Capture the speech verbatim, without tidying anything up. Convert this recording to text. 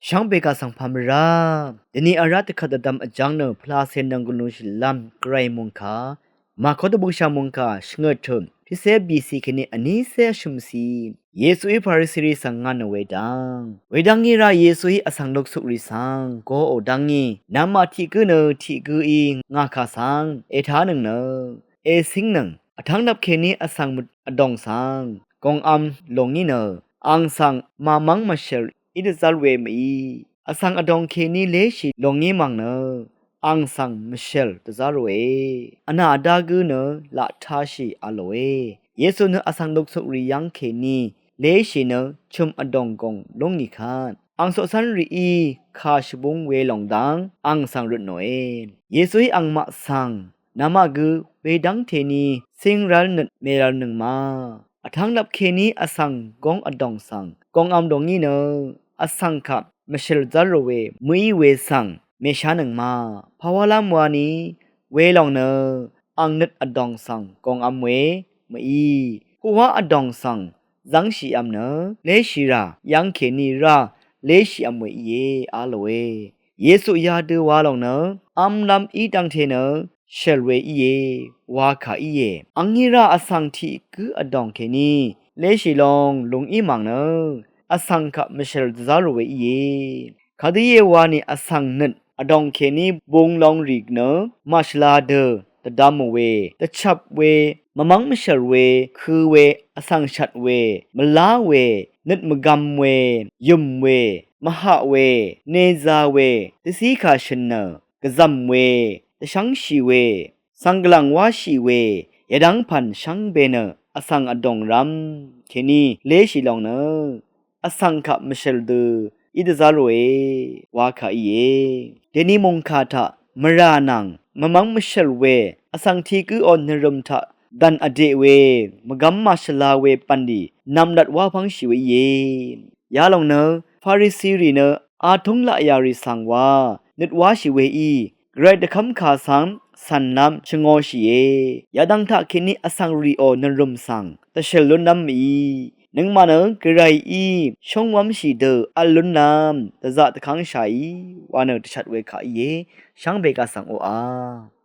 Shvngbe kà svng pà mvrá dvni vrá dvkvt dvdvm vjv́ng nø pvlacè nvng gvlúnshìlv́m gvray mòngkà Màkó dvbukshà mòngkà shvngøt tø̀m tiqcé bìcì kèní vnícé vshø̀mcì Yesuí Farisirì svng ngà nø wedv́ng. Wedv́ngí rá Yesuí vsvng luksukrì svng goò dv́ngí, namaq tiq gǿ nø tiq gǿí ngà kà svng ètánøng nø ècíngnøng. Vtv́ng nvp kèní vsvng møt vdòng svng gòngvm lò ngí nø ang svng màmv́ng mvshèl í dvzv́r we mø̀í. Vsvng vdòng kèní léshì lò ngí mv̀ng nø ang svng mvshèl dvzv́r we. Vnà vdá gǿ nø laq táshì a lòe. Yesu nø vsvng luksukrì yv́ng kèní léshì nø chø̀m vdòng gòng lúngì kvt ang coqcv́nrìí kà shvbúng we lòng dv́ng ang svng røt nòe. Yesuí angmaq svng namaq gø wedv́ngte ní cíngrv́l nøt mèrvlnøng ma. Vtv́ng nvp kèní vsvng góng vdòng svng gòngvm dòngí nø vsvng kaq mvshèl zv́rò we mø̀í we svng mèshánøng ma. Pàwálv́m wani welòng nø ang nøt vdòng svng gòngvm we mø̀í kuqwá vdòng svng zv́ngshìvm nø léshìrà yv́ng kèní rá léshìvm we íe a lòe. Yesu yadø wa lòng nø v́mlv́m í dv́ngte nø shèl we íe wa kà íe. Angí rá vsvng tiq gǿ vdòng kèní léshì long lùng í mv̀ng nø vsvng kaq mvshèl dvzv́rò we íe. Kadø íe wani vsvng nøt vdòng kèní bung longrì nø màshvla dø dvdvmò we, dvchvp we, mvmv́ng mvshèl we, kø̄ we, vsvng shvt we, mvlá we, nøt mvgvm we, yø̀m we, mvhaq we, neza we, dvcíkà shø̀n nø gvzv̀m we, dvshv́ngshì we, svng gvlv̀ng wáshì we, yadv́ng pv̀n shvngbe nø vsvng vdòng rv́m kèní léshì lòng nø vsvng kaq mvshèl dø í dvzv́ròe wa kà íe. Dèní mòngkà taq mvrà nvng mvmv́ng mvshèl we vsvng tiq gǿò nvrø̀m taq dv̀n vdeq we mvgv́m màshvla we pv̀nlì nv̀mlat wá pv́ngshì we íe. Yalòng nø Farisirì nø atúng laqyà rì svng wa nøt wáshì weí gvray dvkv́mkà svng cv̀nlv́m shvngōshìe. Yadvng taqkèní vsvng rìò nvrø̀m svng dvshèl lúnlv́m mø̀í nøngmaq nø gvrayí shóngwv́mshì dø v̄l lúnlv́m dvzaq dvkv́ngshàí wa nø dvshvt we kà íe. Shvngbe kà svng oqà